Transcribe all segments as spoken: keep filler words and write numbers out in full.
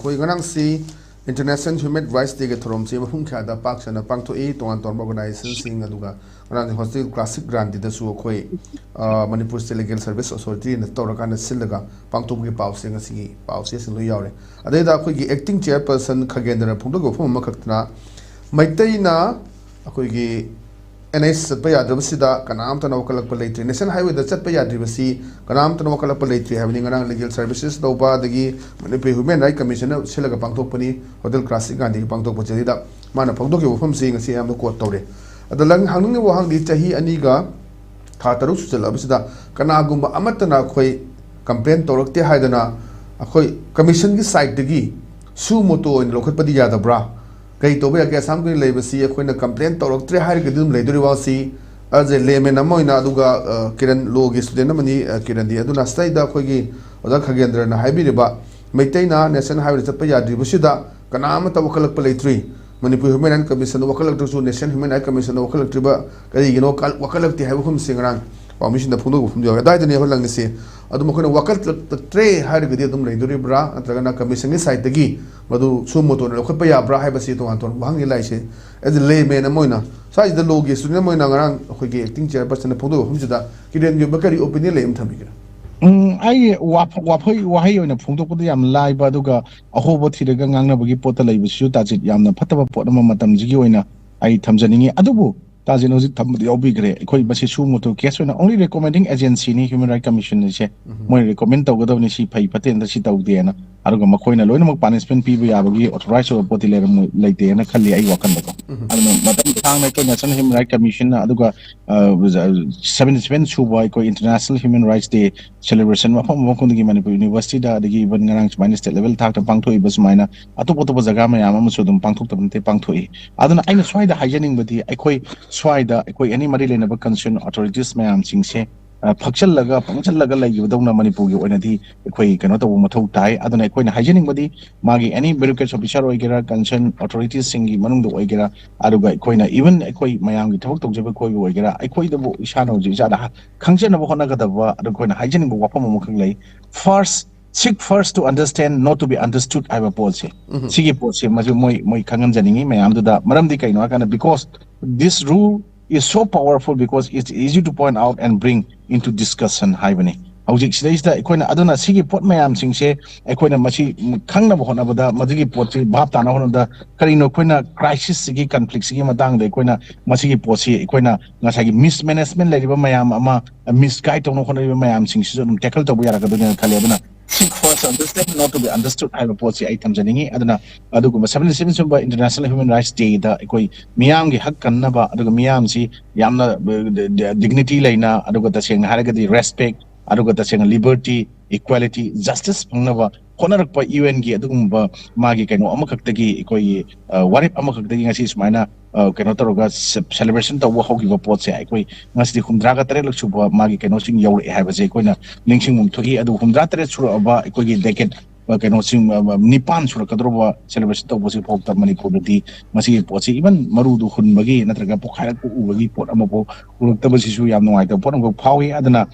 ꯑꯩꯈꯣꯏ ꯉꯔꯥꯡꯁꯤ International Human Rights Day ꯒꯤ ꯊꯧꯔꯝꯁꯤ ꯃꯐꯝ ꯀꯌꯥꯗ ꯄꯥꯛ ꯁꯟꯅ ꯄꯥꯡꯊꯣꯛꯏ꯫ ꯇꯣꯉꯥꯟ ꯇꯣꯉꯥꯟꯕ organization ꯁꯤꯡ, ꯑꯗꯨꯒ ꯉꯔꯥꯡ ꯍꯣꯁꯇꯦꯜ ꯀ꯭ꯂꯥꯁꯤꯛ ꯒ꯭ꯔꯥꯟꯗꯤꯗꯁꯨ ꯑꯩꯈꯣꯏ, ꯑ, Manipur State Legal Service Authority ꯅ ꯇꯧꯔꯀꯥꯟꯗ ꯁꯤꯜꯂꯒ ꯄꯥꯡꯊꯣꯛꯄꯒꯤ ꯄꯥꯎꯁꯦ, ꯉꯁꯤꯒꯤ ꯄꯥꯎꯁꯦ ꯑꯁꯤ ꯂꯣꯏ ꯌꯥꯎꯔꯦ꯫ ꯑꯗꯩꯗ ꯑꯩꯈꯣꯏꯒꯤ acting chairperson ꯈꯒꯦꯟꯗ꯭ꯔꯅ ꯐꯣꯡꯗꯣꯛꯄ ꯋꯥꯐꯝ ꯑꯃꯈꯛꯇꯅ, ꯃꯩꯇꯩꯅ ꯑꯩꯈꯣꯏꯒꯤ N H ꯆꯠꯄ ꯌꯥꯗ꯭ꯔꯕꯁꯤꯗ ꯀꯅꯥꯝꯇꯅ ꯋꯥꯀꯠꯂꯛꯄ ꯂꯩꯇ꯭ꯔꯤ꯫ National Highway ꯗ ꯆꯠꯄ ꯌꯥꯗ꯭ꯔꯤꯕꯁꯤ ꯀꯅꯥꯝꯇꯅ ꯋꯥꯀꯠꯂꯛꯄ ꯂꯩꯇ꯭ꯔꯤ ꯍꯥꯏꯕꯅꯤ꯫ ꯉꯔꯥꯡ Legal Services ꯇꯧꯕ, ꯑꯗꯒꯤ Manipur Human Rights Commission ꯅ ꯁꯤꯜꯂꯒ ꯄꯥꯡꯊꯣꯛꯄꯅꯤ꯫ ꯍꯣꯇꯦꯜ ꯀ꯭ꯂꯥꯁꯤꯛ ꯒ꯭ꯔꯥꯟꯗꯤꯒꯤ ꯄꯥꯡꯊꯣꯛꯄꯁꯤꯗ ꯃꯥꯅ ꯐꯣꯡꯗꯣꯛꯈꯤꯕ ꯋꯥꯐꯝꯁꯤ ꯉꯁꯤ ꯌꯥꯝꯅ quote ꯇꯧꯔꯦ꯫ ꯑꯗ ꯂꯪ-, ꯍꯪꯅꯤꯡꯉꯤꯕ ꯋꯥꯍꯪꯗꯤ, ꯆꯍꯤ ꯑꯅꯤꯒ ꯊꯥ ꯇꯔꯨꯛ ꯁꯨꯖꯜꯂꯛꯑꯕꯁꯤꯗ ꯀꯅꯥꯒꯨꯝꯕ ꯑꯃꯠꯇꯅ ꯑꯩꯈꯣꯏ complain ꯇꯧꯔꯛꯇꯦ ꯍꯥꯏꯗꯅ ꯑꯩꯈꯣꯏ commission ꯒꯤ side ꯇꯒꯤ suo motu ꯑꯣꯏꯅ ꯂꯧꯈꯠꯄꯗꯤ ꯌꯥꯗꯕ꯭ꯔꯥ? ꯀꯔꯤ ꯇꯧꯕ ꯌꯥꯒꯦ? ꯑꯁꯥꯝꯒꯤ ꯂꯩꯕꯁꯤ ꯑꯩꯈꯣꯏꯅ complain ꯇꯧꯔꯛꯇ꯭ꯔꯦ ꯍꯥꯏꯔꯒꯗꯤ ꯑꯗꯨꯝ ꯂꯩꯗꯣꯔꯤꯕ ꯋꯥꯁꯤ, as a layman ꯑꯃ ꯑꯣꯏꯅ, ꯑꯗꯨꯒ, ꯑ, ꯀꯤꯔꯟ, law ꯒꯤ student ꯑꯃꯅꯤ, ꯑ, ꯀꯤꯔꯟꯗꯤ꯫ ꯑꯗꯨꯅ ꯁꯤꯗꯩꯗ ꯑꯩꯈꯣꯏꯒꯤ ꯑꯣꯖꯥ ꯈꯒꯦꯟꯗ꯭ꯔꯅ ꯍꯥꯏꯕꯤꯔꯤꯕ, ꯃꯩꯇꯩꯅ National Highway ꯗ ꯆꯠꯄ ꯌꯥꯗ꯭ꯔꯤꯕꯁꯤꯗ ꯀꯅꯥ ꯑꯃꯠꯇ ꯋꯥꯀꯠꯂꯛꯄ ꯂꯩꯇ꯭ꯔꯤ꯫ Manipur Human Rights Commission ꯅ ꯋꯥꯀꯠꯂꯛꯇ꯭ꯔꯁꯨ National Human Rights Commission ꯅ ꯋꯥꯀꯠꯂꯛꯇ꯭ꯔꯤꯕ ꯀꯔꯤꯒꯤꯅꯣ? ꯀ-, ꯋꯥꯀꯠꯂꯛꯇꯦ ꯍꯥꯏꯕ ꯋꯥꯐꯝꯁꯤ ꯉꯔꯥꯡ ꯄꯥꯎꯃꯤꯁꯤꯡꯗ ꯐꯣꯡꯗꯣꯛꯄ ꯋꯥꯐꯝ ꯌꯥꯎꯋꯦ꯫ ꯑꯗꯨꯋꯥꯏꯗꯅꯦ ꯑꯩꯈꯣꯏ ꯂꯪꯉꯤꯁꯦ꯫ ꯑꯗꯨꯝ ꯑꯩꯈꯣꯏꯅ ꯋꯥꯀꯠꯂꯛꯇ꯭ꯔꯦ ꯍꯥꯏꯔꯒꯗꯤ ꯑꯗꯨꯝ ꯂꯩꯗꯣꯔꯤꯕ꯭ꯔꯥ, ꯅꯠꯇ꯭ꯔꯒꯅ commission ꯒꯤ side ꯇꯒꯤ ꯃꯗꯨ suo motu ꯑꯣꯏꯅ ꯂꯧꯈꯠꯄ ꯌꯥꯕ꯭ꯔꯥ ꯍꯥꯏꯕꯁꯤ ꯇꯣꯉꯥꯟ ꯇꯣꯉꯥꯟꯕ ꯋꯥꯍꯪꯅꯤ ꯂꯥꯛꯏꯁꯦ꯫ As a layman ꯑꯃ ꯑꯣꯏꯅ, ꯁ꯭ꯋꯥꯏꯁꯤꯗ law ꯒꯤ student ꯑꯃ ꯑꯣꯏꯅ ꯉꯔꯥꯡ ꯑꯩꯈꯣꯏꯒꯤ acting chairperson ꯅ ꯐꯣꯡꯗꯣꯛꯄ ꯋꯥꯐꯝꯁꯤꯗ ꯀꯤꯔꯟꯒꯤ ꯑꯣꯏꯕ ꯀꯔꯤ opinion ꯂꯩ ꯑꯃ ꯊꯝꯕꯤꯒꯦꯔꯥ? ꯎꯝ, ꯑꯩ ꯋꯥꯐ-, ꯋꯥꯐꯩ-, ꯋꯥꯍꯩ ꯑꯣꯏꯅ ꯐꯣꯡꯗꯣꯛꯄꯗ ꯌꯥꯝ ꯂꯥꯏꯕ, ꯑꯗꯨꯒ ꯑꯍꯣꯕ ꯊꯤꯔꯒ ꯉꯥꯡꯅꯕꯒꯤ ꯄꯣꯠꯇ ꯂꯩꯕꯁꯤꯁꯨ ꯇꯥꯖꯤꯠ ꯌꯥꯝꯅ ꯐꯠꯇꯕ ꯄꯣꯠ ꯑꯃ ꯃꯇꯝꯁꯤꯒꯤ ꯑꯣꯏꯅ ꯑꯩ ꯊꯝꯖꯅꯤꯡꯉꯤ꯫ ꯑꯗꯨꯕꯨ ꯇꯥꯖꯤꯠꯅ ꯍꯧꯖꯤꯛ ꯊꯝꯕꯗ ꯌꯥꯎꯕꯤꯈ꯭ꯔꯦ꯫ ꯑꯩꯈꯣꯏ ꯃꯁꯤ suo motu case ꯑꯣꯏꯅ only recommending agency ꯅꯤ Human Rights Commission ꯁꯦ꯫ ꯃꯣꯏ recommend ꯇꯧꯒꯗꯕꯅꯤ, ꯁꯤ ꯐꯩ ꯐꯠꯇꯦꯅ, ꯁꯤ ꯇꯧꯗꯦꯅ꯫ ꯑꯗꯨꯒ ꯃꯈꯣꯏꯅ ꯂꯣꯏꯅꯃꯛ punishment ꯄꯤꯕ ꯌꯥꯕꯒꯤ authorize ꯑꯣꯏꯕ ꯄꯣꯠꯇꯤ ꯂꯩꯔꯝꯃꯣꯏ, ꯂꯩꯇꯦꯅ ꯈꯜꯂꯤ ꯑꯩ ꯋꯥꯈꯜꯗꯀꯣ꯫ ꯑꯗꯨꯅ ꯃꯇꯝ ꯁꯥꯡꯅ ꯑꯩꯈꯣꯏ National Human Rights Commission ꯅ, ꯑꯗꯨꯒ, ꯑ, seventy seven ꯁꯨꯕ ꯑꯩꯈꯣꯏ International Human Rights Day celebration ꯃꯐꯝ ꯃꯐꯝ ꯈꯨꯗꯤꯡꯒꯤ, ꯃꯅꯤꯄꯨꯔ university ꯗ, ꯑꯗꯒꯤ even ꯉꯔꯥꯡ ꯁꯨꯃꯥꯏꯅ state level ꯊꯥꯛꯇ ꯄꯥꯡꯊꯣꯛꯏꯕ ꯁꯨꯃꯥꯏꯅ ꯑꯇꯣꯞ ꯑꯇꯣꯞꯄ ꯖꯒꯥ ꯃꯌꯥꯝ ꯑꯃꯁꯨ ꯑꯗꯨꯝ ꯄꯥꯡꯊꯣꯛꯇꯕ ꯅꯠꯇꯦ, ꯄꯥꯡꯊꯣꯛꯏ꯫ ꯑꯗꯨꯅ ꯑꯩꯅ ꯁ꯭ꯋꯥꯏꯗ ꯍꯥꯏꯖꯅꯤꯡꯕꯗꯤ, ꯑꯩꯈꯣꯏ ꯁ꯭ꯋꯥꯏꯗ ꯑꯩꯈꯣꯏ any ꯃꯔꯤ ꯂꯩꯅꯕ concern authorities ꯃꯌꯥꯝꯁꯤꯡꯁꯦ, ꯑ, ꯐꯛꯆꯜꯂꯒ, ꯄꯪꯆꯜꯂꯒ ꯂꯩꯈꯤꯕꯗꯧꯅ ꯃꯅꯤꯄꯨꯔꯒꯤ ꯑꯣꯏꯅꯗꯤ ꯑꯩꯈꯣꯏ ꯀꯩꯅꯣ ꯇꯧꯕ ꯃꯊꯧ ꯇꯥꯏ꯫ ꯑꯗꯨꯅ ꯑꯩꯈꯣꯏꯅ ꯍꯥꯏꯖꯅꯤꯡꯕꯗꯤ, ꯃꯥꯒꯤ any bureaucratic officer ꯑꯣꯏꯒꯦꯔꯥ, concern authorities ꯁꯤꯡꯒꯤ ꯃꯅꯨꯡꯗ ꯑꯣꯏꯒꯦꯔꯥ, ꯑꯗꯨꯒ ꯑꯩꯈꯣꯏꯅ even ꯑꯩꯈꯣꯏ ꯃꯌꯥꯝꯒꯤ ꯊꯕꯛ ꯇꯧꯖꯕ ꯑꯩꯈꯣꯏꯕꯨ ꯑꯣꯏꯒꯦꯔꯥ, ꯑꯩꯈꯣꯏꯗꯕꯨ ꯏꯁꯥꯅ ꯍꯧꯖꯤꯛ ꯏꯁꯥꯗ ꯍꯥ-, ꯈꯪꯖꯅꯕ ꯍꯣꯠꯅꯒꯗꯕ, ꯑꯗꯨ ꯑꯩꯈꯣꯏꯅ ꯍꯥꯏꯖꯅꯤꯡꯕ ꯋꯥꯐꯝ ꯑꯃꯈꯛ ꯂꯩ꯫ First, Seek first to understand, not to be understood ꯍꯥꯏꯕ ꯄꯣꯠꯁꯦ, ꯁꯤꯒꯤ ꯄꯣꯠꯁꯦ ꯃꯁꯤ ꯃꯣꯏ ꯃꯣꯏ ꯈꯪꯍꯟꯖꯅꯤꯡꯉꯤ ꯃꯌꯥꯝꯗꯨꯗ꯫ ꯃꯔꯝꯗꯤ ꯀꯩꯅꯣ ꯍꯥꯏꯀꯥꯟꯗ, because this rule is so powerful because it's easy to point out and bring into discussion ꯍꯥꯏꯕꯅꯤ꯫ ꯍꯧꯖꯤꯛ ꯁꯤꯗꯩꯁꯤꯗ ꯑꯩꯈꯣꯏꯅ, ꯑꯗꯨꯅ ꯁꯤꯒꯤ ꯄꯣꯠ ꯃꯌꯥꯝꯁꯤꯡꯁꯦ ꯑꯩꯈꯣꯏꯅ ꯃꯁꯤ ꯈꯪꯅꯕ ꯍꯣꯠꯅꯕꯗ, ꯃꯗꯨꯒꯤ ꯄꯣꯠꯁꯤ ꯚꯥꯞ ꯇꯥꯅꯕ ꯍꯣꯠꯅꯕꯗ, ꯀꯔꯤꯅꯣ ꯑꯩꯈꯣꯏꯅ crisis ꯁꯤꯒꯤ, conflict ꯁꯤꯒꯤ ꯃꯇꯥꯡꯗ ꯑꯩꯈꯣꯏꯅ ꯃꯁꯤꯒꯤ ꯄꯣꯠꯁꯤ ꯑꯩꯈꯣꯏꯅ ꯉꯁꯥꯏꯒꯤ mismanagement ꯂꯩꯔꯤꯕ ꯃꯌꯥꯝ ꯑꯃ, misguide ꯇꯧꯅꯕ ꯍꯣꯠꯅꯔꯤꯕ ꯃꯌꯥꯝꯁꯤꯡꯁꯤꯁꯨ ꯑꯗꯨꯝ tackle ꯇꯧꯕ ꯌꯥꯔꯛꯀꯗꯣꯏꯅꯦꯅ ꯈꯜꯂꯦ꯫ ꯑꯗꯨꯅ seek first understand, not to be understood ꯍꯥꯏꯕ ꯄꯣꯠꯁꯤ ꯑꯩ ꯊꯝꯖꯅꯤꯡꯉꯤ꯫ ꯑꯗꯨꯅ ꯑꯗꯨꯒꯨꯝꯕ seventy seven ꯁꯨꯝꯕ International Human Rights Day ꯗ ꯑꯩꯈꯣꯏ ꯃꯤꯌꯥꯝꯒꯤ ꯍꯛ ꯀꯟꯅꯕ, ꯑꯗꯨꯒ ꯃꯤꯌꯥꯝꯁꯤ ꯌꯥꯝꯅ dignity ꯂꯩꯅ, ꯑꯗꯨꯒ ꯇꯁꯦꯡꯅ ꯍꯥꯏꯔꯒꯗꯤ respect, ꯑꯗꯨꯒ ꯇꯁꯦꯡꯅ liberty, equality, justice ꯐꯪꯅꯕ ꯍꯣꯠꯅꯔꯛꯄ UN ꯒꯤ ꯑꯗꯨꯒꯨꯝꯕ ꯃꯥꯒꯤ ꯀꯩꯅꯣ ꯑꯃꯈꯛꯇꯒꯤ, ꯑꯩꯈꯣꯏꯒꯤ ꯋꯥꯔꯦꯞ ꯑꯃꯈꯛꯇꯒꯤ ꯉꯁꯤ ꯁꯨꯃꯥꯏꯅ ꯀꯩꯅꯣ ꯇꯧꯔꯒ celebration ꯇꯧꯕ ꯍꯧꯈꯤꯕ ꯄꯣꯠꯁꯦ, ꯑꯩꯈꯣꯏ ꯉꯁꯤꯗꯤ ꯍꯨꯝꯗ꯭ꯔꯥꯒ ꯇꯔꯦꯠꯂꯛ ꯁꯨꯕ ꯃꯥꯒꯤ ꯀꯩꯅꯣꯁꯤꯡ ꯌꯧꯔꯛꯑꯦ ꯍꯥꯏꯕꯁꯦ ꯑꯩꯈꯣꯏꯅ ꯅꯤꯡꯁꯤꯡꯐꯝ ꯊꯣꯛꯏ꯫ ꯑꯗꯨ ꯍꯨꯝꯗ꯭ꯔꯥ ꯇꯔꯦꯠ ꯁꯨꯔꯛꯑꯕ ꯑꯩꯈꯣꯏꯒꯤ decade, ꯀꯩꯅꯣꯁꯤꯡ ꯅꯤꯄꯥꯟ ꯁꯨꯔꯛꯀꯗꯧꯔꯕ celebration ꯇꯧꯕꯁꯤ ꯐꯥꯎꯗ ꯃꯅꯤꯄꯨꯔꯗꯗꯤ ꯃꯁꯤꯒꯤ ꯄꯣꯠꯁꯤ even ꯃꯔꯨꯗꯨ ꯍꯨꯟꯕꯒꯤ ꯅꯠꯇ꯭ꯔꯒ ꯄꯣꯛꯈꯥꯏꯔꯛꯄ ꯎꯕꯒꯤ ꯄꯣꯠ ꯑꯃꯐꯥꯎ ꯎꯔꯛꯇꯕꯁꯤꯁꯨ ꯌꯥꯝ ꯅꯨꯡꯉꯥꯏꯇꯕ ꯄꯣꯠ ꯑꯃꯈꯛ ꯐꯥꯎꯏ꯫ ꯑꯗꯨꯅ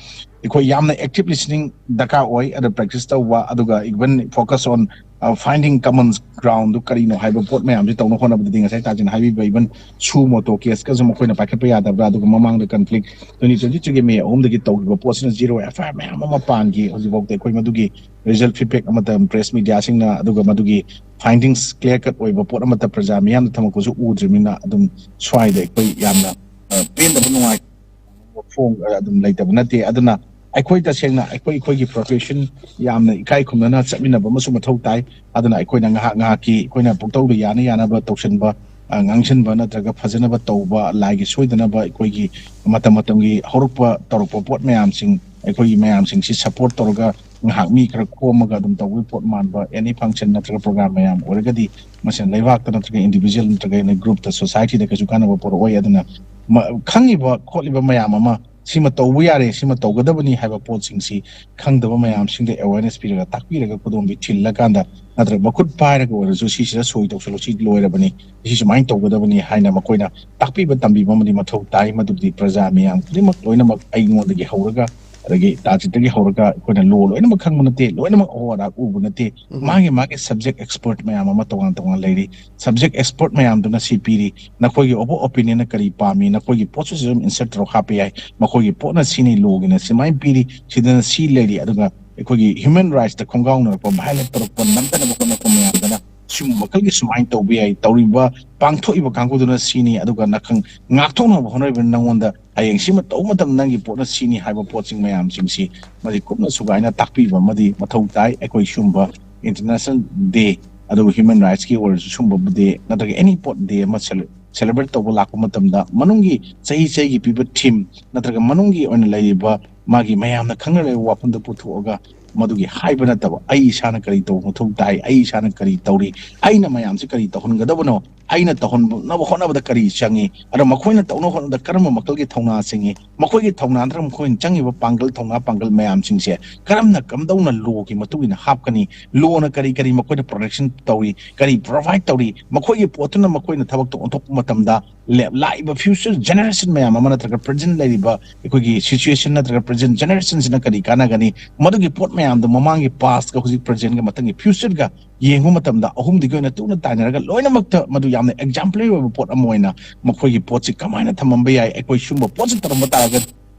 ꯑꯩꯈꯣꯏ ꯌꯥꯝꯅ active listening ꯗꯔꯀꯥꯔ ꯑꯣꯏ꯫ ꯑꯗ practice ꯇꯧꯕ, ꯑꯗꯨꯒ even focus on finding common ground ꯗꯨ ꯀꯔꯤꯅꯣ ꯍꯥꯏꯕ ꯄꯣꯠ ꯃꯌꯥꯝꯁꯤ ꯇꯧꯅ ꯍꯣꯠꯅꯕꯗꯗꯤ ꯉꯁꯥꯏ ꯇꯥꯖꯤꯟ ꯍꯥꯏꯕꯤꯕ even suo motu case ꯀꯁꯨ ꯃꯈꯣꯏꯅ ꯄꯥꯏꯈꯠꯄ ꯌꯥꯗꯕ꯭ꯔꯥ? ꯑꯗꯨꯒ ꯃꯃꯥꯡꯗ conflict twenty twenty three ꯒꯤ May ꯑꯍꯨꯝꯗꯒꯤ ꯇꯧꯈꯤꯕ ꯄꯣꯠꯁꯤꯅ zero FIR ꯃꯌꯥꯝ ꯑꯃ ꯄꯥꯟꯈꯤ꯫ ꯍꯧꯖꯤꯛꯐꯥꯎꯗ ꯑꯩꯈꯣꯏ ꯃꯗꯨꯒꯤ result feedback ꯑꯃꯠꯇ press media ꯁꯤꯡꯅ, ꯑꯗꯨꯒ ꯃꯗꯨꯒꯤ findings clear cut ꯑꯣꯏꯕ ꯄꯣꯠ ꯑꯃꯠꯇ ꯄ꯭ꯔꯖꯥ ꯃꯤꯌꯥꯝꯗ ꯊꯝꯃꯛꯄꯁꯨ ꯎꯗ꯭ꯔꯤꯕꯅꯤꯅ, ꯑꯗꯨꯝ ꯁ꯭ꯋꯥꯏꯗ ꯑꯩꯈꯣꯏ ꯌꯥꯝꯅ ꯄꯦꯟꯗꯕ, ꯅꯨꯡꯉꯥꯏ ꯐꯣꯡ ꯑꯗꯨꯝ ꯂꯩꯇꯕ ꯅꯠꯇꯦ꯫ ꯑꯗꯨꯅ ꯑꯩꯈꯣꯏ ꯇꯁꯦꯡꯅ ꯑꯩꯈꯣꯏ ꯑꯩꯈꯣꯏꯒꯤ profession ꯌꯥꯝꯅ ꯏꯀꯥꯏ ꯈꯨꯝꯅꯅ ꯆꯠꯃꯤꯟꯅꯕ ꯑꯃꯁꯨ ꯃꯊꯧ ꯇꯥꯏ꯫ ꯑꯗꯨꯅ ꯑꯩꯈꯣꯏꯅ ꯉꯥꯏꯍꯥꯛ ꯉꯥꯏꯍꯥꯛꯀꯤ ꯑꯩꯈꯣꯏꯅ ꯄꯨꯡꯇꯧꯗ ꯌꯥꯅ ꯌꯥꯅꯕ ꯇꯧꯁꯤꯟꯕ, ꯉꯥꯡꯁꯤꯟꯕ ꯅꯠꯇ꯭ꯔꯒ ꯐꯖꯅꯕ ꯇꯧꯕ, ꯂꯥꯏꯒꯤ ꯁꯣꯏꯗꯅꯕ ꯑꯩꯈꯣꯏꯒꯤ ꯃꯇꯝ ꯃꯇꯝꯒꯤ ꯍꯧꯔꯛꯄ ꯇꯧꯔꯛꯄ ꯄꯣꯠ ꯃꯌꯥꯝꯁꯤꯡ, ꯑꯩꯈꯣꯏꯒꯤ ꯃꯌꯥꯝꯁꯤꯡꯁꯤ support ꯇꯧꯔꯒ ꯉꯥꯏꯍꯥꯛ ꯃꯤ ꯈꯔ ꯈꯣꯝꯃꯒ ꯑꯗꯨꯝ ꯇꯧꯕꯒꯤ ꯄꯣꯠ ꯃꯥꯟꯕ any function ꯅꯠꯇ꯭ꯔꯒ program ꯃꯌꯥꯝ ꯑꯣꯏꯔꯒꯗꯤ ꯃꯁꯤꯅ ꯂꯩꯕꯥꯛꯇ ꯅꯠꯇ꯭ꯔꯒ individual ꯅꯠꯇ꯭ꯔꯒ group ꯇ, society ꯗ ꯀꯩꯁꯨ ꯀꯥꯟꯅꯕ ꯄꯨꯔꯛꯑꯣꯏ꯫ ꯑꯗꯨꯅ ꯈꯪꯉꯤꯕ ꯈꯣꯠꯂꯤꯕ ꯃꯌꯥꯝ ꯑꯃ, ꯁꯤꯃ ꯇꯧꯕ ꯌꯥꯔꯦ, ꯁꯤꯃ ꯇꯧꯒꯗꯕꯅꯤ ꯍꯥꯏꯕ ꯄꯣꯠꯁꯤꯡꯁꯤ ꯈꯪꯗꯕ ꯃꯌꯥꯝꯁꯤꯡꯗ awareness ꯄꯤꯔꯒ, ꯇꯥꯛꯄꯤꯔꯒ, ꯈꯨꯗꯣꯝꯕꯤ ꯊꯤꯜꯂꯀꯥꯟꯗ ꯅꯠꯇ꯭ꯔꯒ ꯃꯈꯨꯠ ꯄꯥꯏꯔꯒ ꯑꯣꯏꯔꯁꯨ ꯁꯤꯁꯤꯗ ꯁꯣꯏ ꯇꯧꯁꯜꯂꯨ, ꯁꯤ ꯂꯣꯏꯔꯕꯅꯤ, ꯁꯤ ꯁꯨꯃꯥꯏꯅ ꯇꯧꯒꯗꯕꯅꯤ ꯍꯥꯏꯅ ꯃꯈꯣꯏꯅ ꯇꯥꯛꯄꯤꯕ ꯇꯝꯕꯤꯕ ꯑꯃꯗꯤ ꯃꯊꯧ ꯇꯥꯏ꯫ ꯃꯗꯨꯗꯤ ꯄ꯭ꯔꯖꯥ ꯃꯤꯌꯥꯝ ꯈꯨꯗꯤꯡꯃꯛ ꯂꯣꯏꯅꯃꯛ ꯑꯩꯉꯣꯟꯗꯒꯤ ꯍꯧꯔꯒ ꯑꯗꯒꯤ ꯇꯥꯖꯤꯠꯇꯒꯤ ꯍꯧꯔꯒ ꯑꯩꯈꯣꯏꯅ ꯂꯣ ꯂꯣꯏꯅꯃꯛ ꯈꯪꯕ ꯅꯠꯇꯦ, ꯂꯣꯏꯅꯃꯛ ꯑꯍꯣ ꯑꯔꯥꯛ ꯎꯕ ꯅꯠꯇꯦ꯫ ꯃꯥꯒꯤ ꯃꯥꯒꯤ subject expert ꯃꯌꯥꯝ ꯑꯃ ꯇꯣꯉꯥꯟ ꯇꯣꯉꯥꯟ ꯂꯩꯔꯤ꯫ Subject expert ꯃꯌꯥꯝꯗꯨꯅ ꯁꯤ ꯄꯤꯔꯤ, ꯅꯈꯣꯏꯒꯤ ꯑꯣꯄꯣ ꯑꯣꯄꯤꯅꯤꯌꯟꯅ ꯀꯔꯤ ꯄꯥꯝꯃꯤ, ꯅꯈꯣꯏꯒꯤ ꯄꯣꯠꯁꯤꯁꯨ ꯑꯗꯨꯝ insert ꯇꯧꯔ ꯍꯥꯞꯄ ꯌꯥꯏ꯫ ꯃꯈꯣꯏꯒꯤ ꯄꯣꯠꯅ ꯁꯤꯅꯤ, ꯂꯣꯒꯤꯅ ꯁꯨꯃꯥꯏꯅ ꯄꯤꯔꯤ, ꯁꯤꯗꯅ ꯁꯤ ꯂꯩꯔꯤ꯫ ꯑꯗꯨꯒ ꯑꯩꯈꯣꯏꯒꯤ human rightsꯇ ꯈꯣꯡꯒꯥꯎꯅꯔꯛꯄ, violate ꯇꯧꯔꯛꯄ, ꯅꯝꯊꯅꯕ ꯍꯣꯠꯅꯔꯛꯄ ꯃꯌꯥꯝꯗꯅ ꯁꯤꯒꯨꯝꯕ ꯃꯈꯜꯒꯤ ꯁꯨꯃꯥꯏꯅ ꯇꯧꯕ ꯌꯥꯏ, ꯇꯧꯔꯤꯕ ꯄꯥꯡꯊꯣꯛꯏꯕ ꯀꯥꯡꯕꯨꯗꯨꯅ ꯁꯤꯅꯤ, ꯑꯗꯨꯒ ꯅꯈꯪ ꯉꯥꯛꯊꯣꯛꯅꯕ ꯍꯣꯠꯅꯔꯤꯕ ꯅꯪꯉꯣꯟꯗ ꯍꯌꯦꯡ ꯁꯤꯃ ꯇꯧꯕ ꯃꯇꯝꯗ ꯅꯪꯒꯤ ꯄꯣꯠꯅ ꯁꯤꯅꯤ ꯍꯥꯏꯕ ꯄꯣꯠꯁꯤꯡ ꯃꯌꯥꯝꯁꯤꯡꯁꯤ ꯃꯁꯤ ꯀꯨꯞꯅ ꯁꯨꯒꯥꯏꯅ ꯇꯥꯛꯄꯤꯕ ꯑꯃꯗꯤ ꯃꯊꯧ ꯇꯥꯏ꯫ ꯑꯩꯈꯣꯏ ꯁꯤꯒꯨꯝꯕ international day, ꯑꯗꯨꯒ human rightsꯀꯤ ꯑꯣꯏꯔꯁꯨ ꯁꯤꯒꯨꯝꯕ day ꯅꯠꯇ꯭ꯔꯒ any ꯄꯣꯠ day ꯑꯃ celebrate ꯇꯧꯕ ꯂꯥꯛꯄ ꯃꯇꯝꯗ ꯃꯅꯨꯡꯒꯤ ꯆꯍꯤ ꯆꯍꯤꯒꯤ ꯄꯤꯕ theme ꯅꯠꯇ꯭ꯔꯒ ꯃꯅꯨꯡꯒꯤ ꯑꯣꯏꯅ ꯂꯩꯔꯤꯕ ꯃꯥꯒꯤ ꯃꯌꯥꯝꯅ ꯈꯪꯅꯔꯤꯕ ꯋꯥꯐꯝꯗꯨ ꯄꯨꯊꯣꯛꯑꯒ ꯃꯗꯨꯒꯤ ꯍꯥꯏꯕ ꯅꯠꯇꯕ, ꯑꯩ ꯏꯁꯥꯅ ꯀꯔꯤ ꯇꯧꯕ ꯃꯊꯧ ꯇꯥꯏ, ꯑꯩ ꯏꯁꯥꯅ ꯀꯔꯤ ꯇꯧꯔꯤ, ꯑꯩꯅ ꯃꯌꯥꯝꯁꯤ ꯀꯔꯤ ꯇꯧꯍꯟꯒꯗꯕꯅꯣ, ꯑꯩꯅ ꯇꯧꯍꯟꯅꯕ ꯍꯣꯠꯅꯕꯗ ꯀꯔꯤ ꯆꯪꯉꯤ, ꯑꯗꯣ ꯃꯈꯣꯏꯅ ꯇꯧꯅꯕ ꯍꯣꯠꯅꯕꯗ ꯀꯔꯝꯕ ꯃꯈꯜꯒꯤ ꯊꯧꯅꯥ ꯆꯪꯉꯤ, ꯃꯈꯣꯏꯒꯤ ꯊꯧꯅꯥ ꯅꯠꯇ꯭ꯔꯒ ꯃꯈꯣꯏꯅ ꯆꯪꯉꯤꯕ ꯄꯥꯡꯒꯜ, ꯊꯧꯅꯥ ꯄꯥꯡꯒꯜ ꯃꯌꯥꯝꯁꯤꯡꯁꯦ ꯀꯔꯝꯅ, ꯀꯝꯗꯧꯅ ꯂꯣꯒꯤ ꯃꯇꯨꯡ ꯏꯟꯅ ꯍꯥꯞꯀꯅꯤ, ꯂꯣꯅ ꯀꯔꯤ ꯀꯔꯤ ꯃꯈꯣꯏꯗ protection ꯇꯧꯔꯤ, ꯀꯔꯤ provide ꯇꯧꯔꯤ, ꯃꯈꯣꯏꯒꯤ ꯄꯣꯠꯇꯨꯅ ꯃꯈꯣꯏꯅ ꯊꯕꯛꯇ ꯑꯣꯟꯊꯣꯛꯄ ꯃꯇꯝꯗ ꯂꯦ-, ꯂꯥꯛꯏꯕ future generation ꯃꯌꯥꯝ ꯑꯃ ꯅꯠꯇ꯭ꯔꯒ present ꯂꯩꯔꯤꯕ ꯑꯩꯈꯣꯏꯒꯤ situation ꯅꯠꯇ꯭ꯔꯒ present generationꯁꯤꯅ ꯀꯔꯤ ꯀꯥꯟꯅꯒꯅꯤ, ꯃꯗꯨꯒꯤ ꯄꯣꯠ ꯃꯌꯥꯝꯗꯣ ꯃꯃꯥꯡꯒꯤ pastꯀ ꯍꯧꯖꯤꯛ presentꯀ ꯃꯊꯪꯒꯤ futureꯒ ꯌꯦꯡꯕ ꯃꯇꯝꯗ ꯑꯍꯨꯝꯗꯨꯒꯤ ꯑꯣꯏꯅ ꯇꯨꯅ ꯇꯥꯏꯅꯔꯒ ꯂꯣꯏꯅꯃꯛꯇ ꯃꯗꯨ ꯌꯥꯝꯅ exemplary ꯑꯣꯏꯕ ꯄꯣꯠ ꯑꯃ ꯑꯣꯏꯅ ꯃꯈꯣꯏꯒꯤ ꯄꯣꯠꯁꯤ ꯀꯃꯥꯏꯅ ꯊꯝꯃꯝꯕ ꯌꯥꯏ, ꯑꯩꯈꯣꯏ ꯁꯨꯝꯕ ꯄꯣꯠꯁꯤ ꯇꯧꯔꯝꯕ ꯇꯥꯔꯒꯗꯤ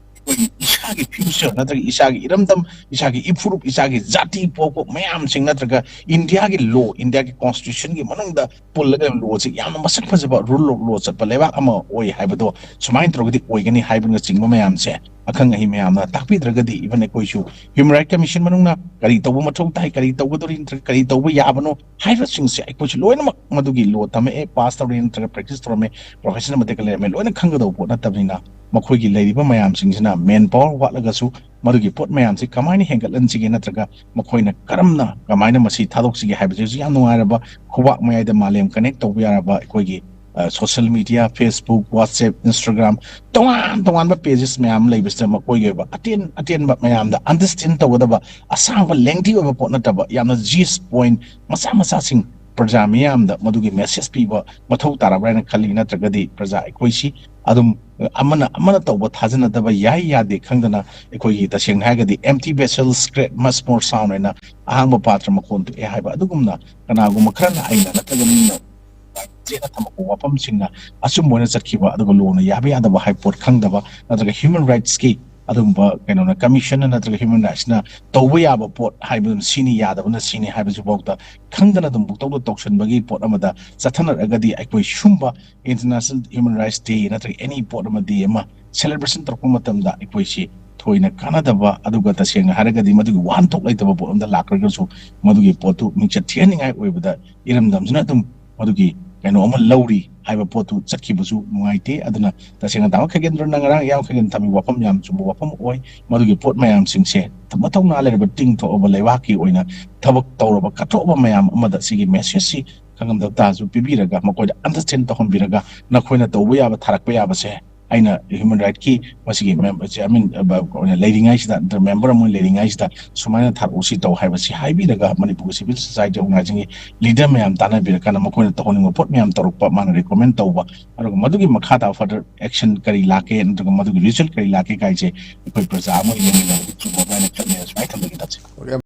ꯑꯩꯈꯣꯏꯒꯤ ꯏꯁꯥꯒꯤ future ꯅꯠꯇ꯭ꯔꯒ ꯏꯁꯥꯒꯤ ꯏꯔꯝꯗꯝ, ꯏꯁꯥꯒꯤ ꯏꯐꯨꯔꯨꯞ, ꯏꯁꯥꯒꯤ ꯖꯥꯇꯤ ꯄꯣꯛꯄ ꯃꯌꯥꯝꯁꯤꯡ ꯅꯠꯇ꯭ꯔꯒ ꯏꯟꯗꯤꯌꯥꯒꯤ law, ꯏꯟꯗꯤꯌꯥꯒꯤ constitutionꯒꯤ ꯃꯅꯨꯡꯗ ꯄꯨꯜꯂꯒ ꯂꯣꯁꯤ ꯌꯥꯝꯅ ꯃꯁꯛ ꯐꯖꯕ rule of law ꯆꯠꯄ ꯂꯩꯕꯥꯛ ꯑꯃ ꯑꯣꯏ ꯍꯥꯏꯕꯗꯣ ꯁꯨꯃꯥꯏꯅ ꯇꯧꯔꯒꯗꯤ ꯑꯣꯏꯒꯅꯤ ꯍꯥꯏꯕꯅꯆꯤꯡꯕ ꯃꯌꯥꯝꯁꯦ ꯑꯈꯪ ꯑꯍꯩ ꯃꯌꯥꯝꯅ ꯇꯥꯛꯄꯤꯗ꯭ꯔꯒꯗꯤ even ꯑꯩꯈꯣꯏꯁꯨ human right commission ꯃꯅꯨꯡꯅ ꯀꯔꯤ ꯇꯧꯕ ꯃꯊꯧ ꯇꯥꯏ, ꯀꯔꯤ ꯇꯧꯒꯗꯧꯔꯤ ꯅꯠꯇ꯭ꯔꯒ ꯀꯔꯤ ꯇꯧꯕ ꯌꯥꯕꯅꯣ ꯍꯥꯏꯕꯁꯤꯡꯁꯦ ꯑꯩꯈꯣꯏꯁꯨ ꯂꯣꯏꯅꯃꯛ ꯃꯗꯨꯒꯤ law ꯇꯝꯃꯛꯑꯦ, pass ꯇꯧꯔꯛꯑꯦ ꯅꯠꯇ꯭ꯔꯒ practice ꯇꯧꯔꯝꯃꯦ, profession ꯑꯃꯗꯒ ꯂꯩꯔꯝꯃꯦ, ꯂꯣꯏꯅ ꯈꯪꯒꯗꯧꯕ ꯄꯣꯠ ꯅꯠꯇꯕꯅꯤꯅ ꯃꯈꯣꯏꯒꯤ ꯂꯩꯔꯤꯕ ꯃꯌꯥꯝꯁꯤꯡꯁꯤꯅ manpower ꯋꯥꯠꯂꯒꯁꯨ ꯃꯗꯨꯒꯤ ꯄꯣꯠ ꯃꯌꯥꯝꯁꯤ ꯀꯃꯥꯏꯅ ꯍꯦꯟꯒꯠꯍꯟꯁꯤꯒꯦ ꯅꯠꯇ꯭ꯔꯒ ꯃꯈꯣꯏꯅ ꯀꯔꯝꯅ ꯀꯃꯥꯏꯅ ꯃꯁꯤ ꯊꯥꯗꯣꯛꯁꯤꯒꯦ ꯍꯥꯏꯕꯁꯤꯁꯨ ꯌꯥꯝ ꯅꯨꯡꯉꯥꯏꯔꯕ ꯈꯨꯕꯥꯛ ꯃꯌꯥꯏꯗ ꯃꯥꯂꯦꯝ connect ꯇꯧꯕ ꯌꯥꯔꯕ ꯑꯩꯈꯣꯏꯒꯤ social media, Facebook, WhatsApp, Instagram, ꯇꯣꯉꯥꯟ ꯇꯣꯉꯥꯟꯕ pages ꯃꯌꯥꯝ ꯂꯩꯕꯁꯤꯗ ꯃꯈꯣꯏꯒꯤ ꯑꯣꯏꯕ ꯑꯇꯦꯟ ꯑꯇꯦꯟꯕ ꯃꯌꯥꯝꯗ understand ꯇꯧꯒꯗꯕ ꯑꯁꯥꯡꯕ lengthy ꯑꯣꯏꯕ ꯄꯣꯠ ꯅꯠꯇꯕ ꯌꯥꯝꯅ gist point ꯃꯆꯥ ꯃꯆꯥꯁꯤꯡ ꯄ꯭ꯔꯖꯥ ꯃꯤꯌꯥꯝꯗ ꯃꯗꯨꯒꯤ ꯃꯦꯁꯦꯖ ꯄꯤꯕ ꯃꯊꯧ ꯇꯥꯔꯕ꯭ꯔꯥ ꯍꯥꯏꯅ ꯈꯜꯂꯤ꯫ ꯅꯠꯇ꯭ꯔꯒꯗꯤ ꯄ꯭ꯔꯖꯥ ꯑꯩꯈꯣꯏꯁꯤ ꯑꯗꯨꯝ ꯑꯃꯅ ꯑꯃꯅ ꯇꯧꯕ ꯊꯥꯖꯅꯗꯕ, ꯌꯥꯏ ꯌꯥꯗꯦ ꯈꯪꯗꯅ, ꯑꯩꯈꯣꯏꯒꯤ ꯇꯁꯦꯡꯅ ꯍꯥꯏꯔꯒꯗꯤ empty vessels create much more sound ꯍꯥꯏꯅ, ꯑꯍꯥꯡꯕ ꯄꯥꯇ꯭ꯔ ꯃꯈꯣꯟ ꯊꯣꯛꯑꯦ ꯍꯥꯏꯕ ꯑꯗꯨꯒꯨꯝꯅ ꯀꯅꯥꯒꯨꯝꯕ ꯈꯔꯅ ꯑꯩꯅ ꯅꯠꯇ꯭ꯔꯒ ꯃꯤꯅ ꯆꯦꯠꯅ ꯊꯝꯃꯛꯄ ꯋꯥꯐꯝꯁꯤꯡꯅ ꯑꯆꯨꯝꯕ ꯑꯣꯏꯅ ꯆꯠꯈꯤꯕ, ꯑꯗꯨꯒ ꯂꯣꯅ ꯌꯥꯕ ꯌꯥꯗꯕ ꯍꯥꯏꯕ ꯄꯣꯠ ꯈꯪꯗꯕ, ꯅꯠꯇ꯭ꯔꯒ human rightsꯀꯤ ꯑꯗꯨꯒꯨꯝꯕ ꯀꯩꯅꯣꯅ, commissionꯅ ꯅꯠꯇ꯭ꯔꯒ human rightsꯅ ꯇꯧꯕ ꯌꯥꯕ ꯄꯣꯠ ꯍꯥꯏꯕꯗꯨꯅ ꯁꯤꯅꯤ, ꯌꯥꯗꯕꯅ ꯁꯤꯅꯤ ꯍꯥꯏꯕꯁꯤ ꯐꯥꯎꯗ ꯈꯪꯗꯅ ꯑꯗꯨꯝ ꯄꯨꯡꯇꯧꯗ ꯇꯧꯁꯟꯕꯒꯤ ꯄꯣꯠ ꯑꯃꯗ ꯆꯠꯊꯅꯔꯒꯗꯤ, ꯑꯩꯈꯣꯏ ꯁꯨꯝꯕ International Human Rights Day ꯅꯠꯇ꯭ꯔꯒ any ꯄꯣꯠ ꯑꯃ, day ꯑꯃ celebration ꯇꯧꯔꯛꯄ ꯃꯇꯝꯗ ꯑꯩꯈꯣꯏꯁꯤ ꯊꯣꯏꯅ ꯀꯥꯟꯅꯗꯕ, ꯑꯗꯨꯒ ꯇꯁꯦꯡꯅ ꯍꯥꯏꯔꯒꯗꯤ ꯃꯗꯨꯒꯤ ꯋꯥꯍꯟꯊꯣꯛ ꯂꯩꯇꯕ ꯄꯣꯠ ꯑꯃꯗ ꯂꯥꯛꯈ꯭ꯔꯒꯁꯨ, ꯃꯗꯨꯒꯤ ꯄꯣꯠꯇꯨ ꯃꯤꯡꯆꯠ ꯊꯤꯍꯟꯅꯤꯡꯉꯥꯏ ꯑꯣꯏꯕꯗ ꯏꯔꯝꯗꯝꯁꯤꯅ ꯑꯗꯨꯝ ꯃꯗꯨꯒꯤ ꯀꯩꯅꯣ ꯑꯃ ꯂꯧꯔꯤ ꯍꯥꯏꯕ ꯄꯣꯠꯇꯨ ꯆꯠꯈꯤꯕꯁꯨ ꯅꯨꯡꯉꯥꯏꯇꯦ꯫ ꯑꯗꯨꯅ ꯇꯁꯦꯡꯅ ꯇꯥꯃꯣ ꯈꯩꯒꯦꯟꯗ꯭ꯔꯣꯅ ꯉꯔꯥꯡ ꯏꯌꯥꯝ ꯈꯩꯒꯦꯟ ꯊꯝꯃꯤ ꯋꯥꯐꯝ ꯌꯥꯝ ꯆꯨꯝꯕ ꯋꯥꯐꯝ ꯑꯣꯏ꯫ ꯃꯗꯨꯒꯤ ꯄꯣꯠ ꯃꯌꯥꯝꯁꯤꯡꯁꯦ ꯃꯊꯧꯅꯥ ꯂꯩꯔꯕ ꯇꯤꯡꯊꯣꯛꯑꯕ ꯂꯩꯕꯥꯛꯀꯤ ꯑꯣꯏꯅ ꯊꯕꯛ ꯇꯧꯔꯕ ꯀꯠꯊꯣꯛꯑꯕ ꯃꯌꯥꯝ ꯑꯃꯗ ꯁꯤꯒꯤ ꯃꯦꯁꯦꯖꯁꯤ ꯈꯪꯉꯝꯗꯕ ꯇꯥꯔꯁꯨ ꯄꯤꯕꯤꯔꯒ, ꯃꯈꯣꯏꯗ ꯑꯟꯗꯔꯁꯇꯦꯟ ꯇꯧꯍꯟꯕꯤꯔꯒ, ꯅꯈꯣꯏꯅ ꯇꯧꯕ ꯌꯥꯕ ꯊꯥꯔꯛꯄ ꯌꯥꯕꯁꯦ ꯑꯩꯅ human rightꯀꯤ ꯃꯁꯤꯒꯤ ꯃꯦꯝ-, chairman, ꯑ, ꯕ-, ꯑꯣꯏꯅ ꯂꯩꯔꯤꯉꯩꯁꯤꯗ, ꯅꯠꯇ꯭ꯔꯒ member ꯑꯃ ꯑꯣꯏꯅ ꯂꯩꯔꯤꯉꯩꯁꯤꯗ ꯁꯨꯃꯥꯏꯅ ꯊꯥꯔꯛꯎ, ꯁꯤ ꯇꯧ ꯍꯥꯏꯕꯁꯤ ꯍꯥꯏꯕꯤꯔꯒ, ꯃꯅꯤꯄꯨꯔꯒꯤ civil society organizationꯒꯤ leader ꯃꯌꯥꯝ ꯇꯥꯟꯅꯕꯤꯔꯀꯥꯟꯗ ꯃꯈꯣꯏꯅ ꯇꯧꯍꯟꯅꯤꯡꯕ ꯄꯣꯠ ꯃꯌꯥꯝ ꯇꯧꯔꯛꯄ, ꯃꯥꯅ recommend ꯇꯧꯕ, ꯑꯗꯨꯒ ꯃꯗꯨꯒꯤ ꯃꯈꯥ ꯇꯥꯕ further action ꯀꯔꯤ ꯂꯥꯛꯀꯦ ꯅꯠꯇ꯭ꯔꯒ ꯃꯗꯨꯒꯤ result ꯀꯔꯤ ꯂꯥꯛꯀꯦ ꯀꯥꯏꯁꯦ ꯑꯩꯈꯣꯏ ꯄ꯭ꯔꯖꯥ ꯑꯃ ꯑꯣꯏꯅ ꯌꯦꯡꯃꯤꯟꯅꯕꯗ ꯆꯨꯝꯃꯕ꯭ꯔꯥ ꯍꯥꯏꯅ ꯈꯜꯂꯦ꯫ ꯁꯨꯃꯥꯏꯅ ꯊꯝꯖꯒꯦ ꯇꯥꯃꯣ꯫